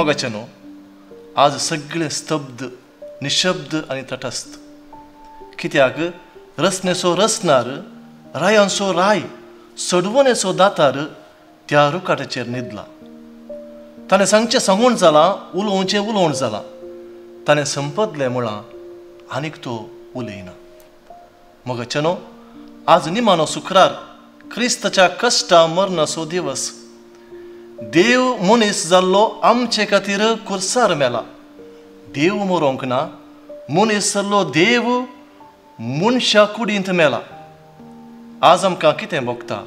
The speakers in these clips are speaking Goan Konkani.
मोगाच्यानो, आज सगळें स्तब्ध, निशब्द आनी तटस्थ. कित्याक रचनेचो रचणार, रायांचो राय, सडवणेचो दातार त्या रुखाटाचेर न्हिदला. ताणें सांगचें सांगून जालां, उलोवचें उलोवन जालां, ताणें संपदलें म्हळां आनीक तो उलयना. मोगाच्यानो, आज निमाणो शुक्रार, क्रिस्ताच्या कश्टा मरणाचो दिवस. देव मनीस जाल्लो आमचे खातीर कुर्सार मेला. देव मरोंक ना, मनीस जाल्लो देव मनशा कुडींत मेला. आज आमकां कितें भोगता?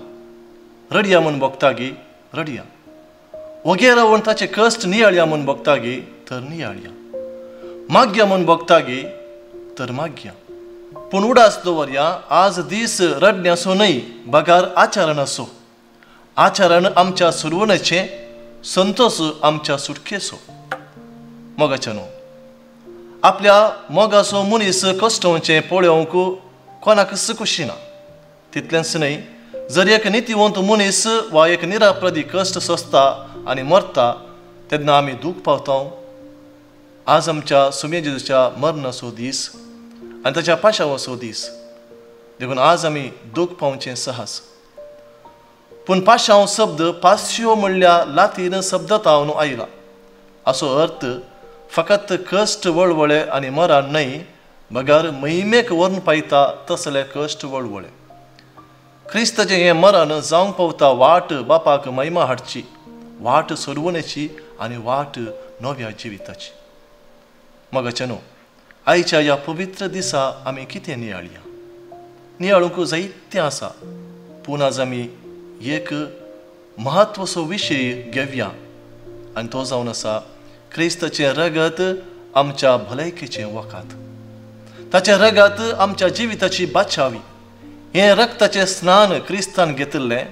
रडया म्हूण भोगता गी? रडया. वगेर रावन ताचे कश्ट नियाळया म्हूण भोगता गी? तर नियाळया. माग्या म्हूण भोगता गी? तर माग्या. पूण उडास दवरया, आज दीस रडण्याचो न्हय बगार आचरणाचो. आचरण आमच्या सुरवणेचें, संतोष आमच्या सुटकेचो. मोगाच्यानो, आपल्या मोगाचो मनीस कश्टोवचें पळोवंक कोणाकच खोशी ना. तितलेंच न्हय, जर एक नितीवंत मनीस वा एक निरापराधी कश्ट सोंसता आनी मरता तेन्ना आमी दूख पावता. आज आमच्या सुमे जेजूच्या मरणाचो दीस आनी ताच्या पाशावाचो दीस, देखून आज आमी दूख पावचें सहज. पूण पाशांव शब्द पास्यो म्हणल्यार लातीन शब्दांत आयला. असो अर्थ फकत कश्ट वळवळे आनी मरण न्हय, बगर महिमेक व्हरून पायता तसले कश्ट वळवळे. क्रिस्ताचें हें मरण जावंक पावता वाट बापाक महिमा हाडची, वाट सोडवणेची आनी वाट नव्या जिविताची. मोगाच्यानो, आयच्या ह्या पवित्र दिसा आमी कितें नियाळया? नियाळूंक जायतें आसा, पूण आज आमी एक म्हत्वाचो विशय घेवया आनी तो जावन आसा क्रिस्ताचें रगत आमच्या भलायकेचें वखद. ताचें रगत आमच्या जिविताची बाचावी. हें रक्ताचें स्नान क्रिस्तान घेतिल्लें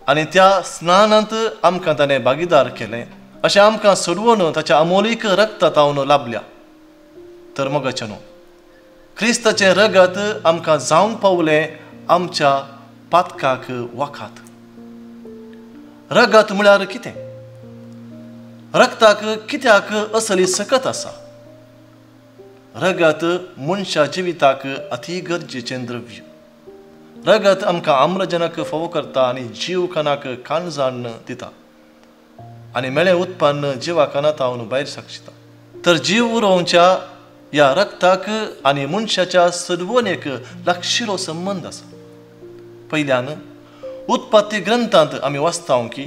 आनी त्या स्नानांत आमकां ताणें भागीदार केलें. अशें आमकां सोडवून ताच्या अमोलीक रक्ता तावन लाभल्या. तर मोगाच्यानो, क्रिस्ताचें रगत आमकां जावंक पावलें आमच्या पातकाक वखद. रगत म्हळ्यार कितें? रक्ताक कित्याक असली सकत आसा? रगत मनशा जिविताक अती गरजेचें द्रव्य. रगत आमकां आम्लजनक फावो करता आनी जीव कानाक कानजाण दिता आनी मेळें उत्पन्न जिवा कानातावन भायर साक्षिता. तर जीव उरोवच्या ह्या रक्ताक आनी मनशाच्या सडवणेक लागशिलो संबंद आसा. पयल्यान उत्पत्ती ग्रंथांत आमी वाचता की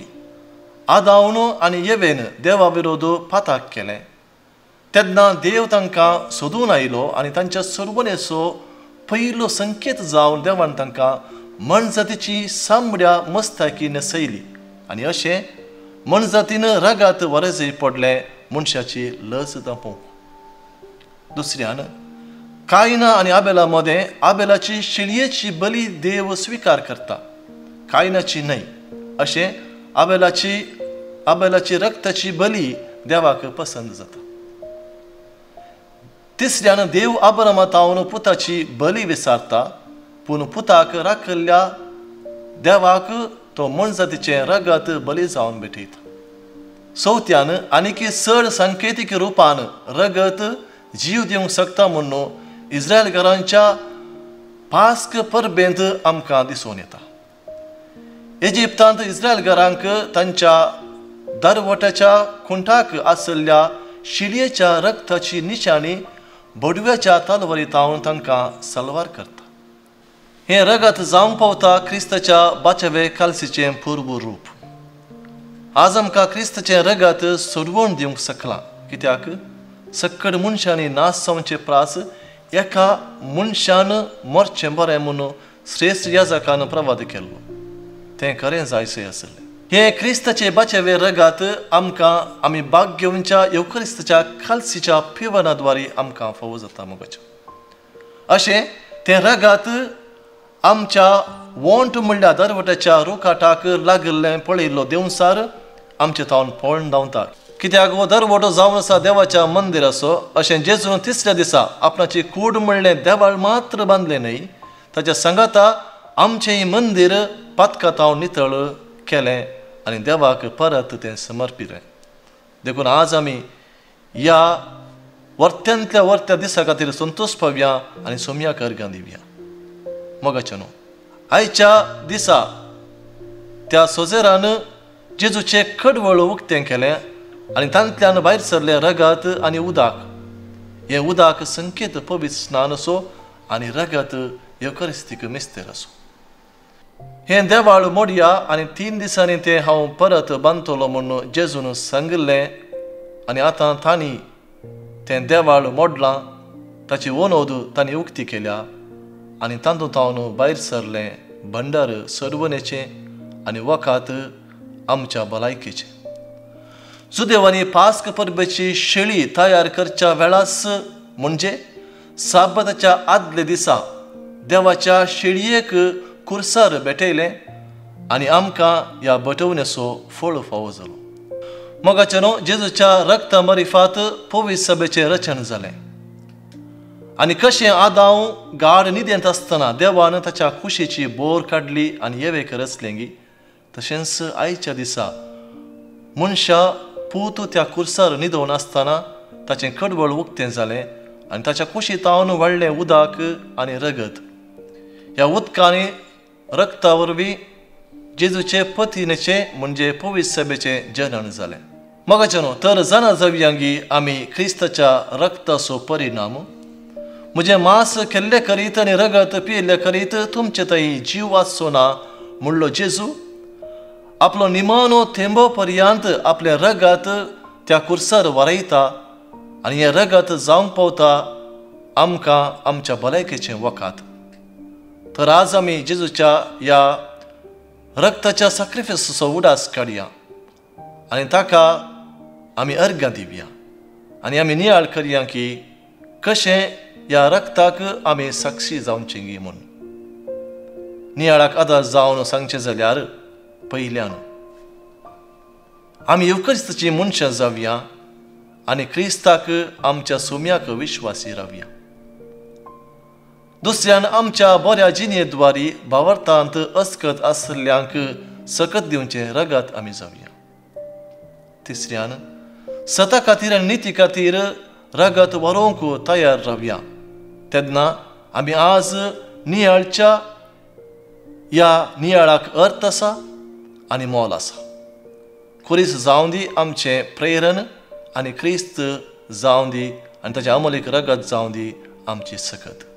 आदावन आनी येवेन देवा विरोध पाताक केलें तेन्ना देव तांकां सोदून आयलो आनी तांच्या सोडवणेचो पयलो संकेत जावन देवान तांकां मनजातीची सामड्या मस्ताकी न्हेसयली आनी अशें मनजातीन रगात वरजय पडलें मनशाची लज दापोवंक. दुसऱ्यान कायना आनी आबेला मदें आबेलाची शिळयेची बली देव स्विकार करता, कायनाची न्हय. अशें आबेलाची रक्ताची बली देवाक पसंत जाता. तिसऱ्यान देव आब्रामा तावन पुताची बली विसारता, पूण पुताक राखिल्ल्या देवाक तो मनजातीचें रगत बली जावन भेटयता. चवथ्यान आनीक चड सांकेतीक रुपान रगत जीव दिवंक शकता म्हणून इस्रायलकारांच्या पास्क परबेंत आमकां दिसून येता. इजिप्तांत इस्रायलकारांक तांच्या दरवट्याच्या खुंटाक आशिल्ल्या शिलयेच्या रक्ताची निशाणी बडव्याच्या तलवारी तावन तांकां सलवार करता. हें रगत जावंक पावता क्रिस्ताच्या बाचवे कालसीचें पूर्व रूप. आज आमकां क्रिस्ताचें रगत सोडवण दिवंक शकलां, कित्याक सक्कड मनशांनी नाश जावचे प्रास एका मनशान मरचें बरें म्हणून श्रेश्ठ याजकान प्रवाद केल्लो, तें खरें जायशें आसलें. हें क्रिस्ताचें बाचेवे रगत आमकां आमी भाग घेवच्या येवक्रिस्ताच्या खालसीच्या पिवना द्वारे आमकां फावो जाता मोगाचें. अशें तें रगत आमच्या वोंट म्हणल्यार दरवट्याच्या रोकाटाक लागिल्लें पळयल्लो देवसार आमचे तावन पळोवन धांवता, कित्याक हो दरवटो जावन आसा देवाच्या मंदिराचो. अशें जेजून तिसऱ्या दिसा आपणाची कूड म्हणलें देवाळ मात्र बांदलें न्हय, ताच्या सांगाता आमचें मंदीर पातकातावन नितळ केलें आनी देवाक परत तें समर्पिलें. देखून आज आमी ह्या वर्त्यांतल्या वर्त्या दिसा खातीर संतोश पावया आनी सोम्याक अर्घां दिवया. मोगाचें न्हू, आयच्या दिसा त्या सोजेरान जेजूचें कडवळ उक्तें केलें आनी तांतल्यान भायर सरलें रगत आनी उदक. हें उदक संकेत पवित्र स्नान असो आनी रगत येवकरिस्तीक मिस्तेर असो. हें देवाळ मोडया आनी 3 दिसांनी तें हांव परत बांदतलो म्हूण जेजून सांगिल्लें आनी आतां तांणी तें देवाळ मोडलां, ताची वनोद तांणी उक्ती केल्या आनी तातूंत हांव भायर सरलें भंडार सरवणेचें आनी वखात आमच्या भलायकेचें. जुदेवांनी पास्क परबेची शेळी तयार करच्या वेळास म्हणजे साबाताच्या आदल्या दिसा देवाच्या शेळयेक कुर्सार भेटयलें आनी आमकां ह्या बटवण्याचो फळ फावो जालो. मोगाचें न्हू, जेजूच्या रक्ता मारिफात पवित्र सभेचें रचन जालें आनी कशें आदांव गाड निदेंत आसतना देवान ताच्या कुशीची बोर काडली आनी येवेक रचलेंगी, तशेंच आयच्या दिसा मनशा पूत त्या कुर्सार न्हिदोवन आसतना ताचें कडवळ उक्तें जालें आनी ताच्या कुशींत व्हडलें उदक आनी रगत. ह्या उदकांनी रक्ता वरवीं जेजूचे पतिनेचें म्हणजे पवित्र सभेचें जनन जालें. मोगाचें न्हू, तर जाणा जावया की आमी क्रिस्ताच्या रक्ताचो परिणाम. म्हजें मांस केल्ले करीत आनी रगत पियेल्ले करीत तुमचे थंय जीव आसचो ना म्हणलो जेजू आपलो निमाणो थेंबो पर्यंत आपलें रगत त्या कुर्सार वारयता आनी हें रगत जावंक पावता आमकां आमच्या भलायकेचें वखात. तर आज आमी जेजूच्या ह्या रक्ताच्या साक्रिफिसाचो उडास काडया आनी ताका आमी अर्घां दिवया आनी आमी नियाळ करया की कशें ह्या रक्ताक आमी साक्षी जावचें गी म्हूण. नियाळाक आदार जावन सांगचें जाल्यार पयल्यान आमी येवक्रिस्ताची मनशां जावया आनी क्रिस्ताक आमच्या सोम्याक विश्वासी रावया. दुसऱ्यान आमच्या बऱ्या जिणेद्वारी भावार्थांत अस्कत आसल्ल्यांक सकत दिवचें रगत आमी जावया. तिसऱ्यान सता खातीर आनी निती खातीर रगत वरोवंक तयार रावया. तेन्ना आमी आज नियाळच्या ह्या नियाळाक अर्थ आसा आनी मोल आसा. खुरीस जावं दी आमचें प्रेरण आनी क्रिस्त जावं दी आनी ताच्या अमलीक रगत जावं दी आमची सकत.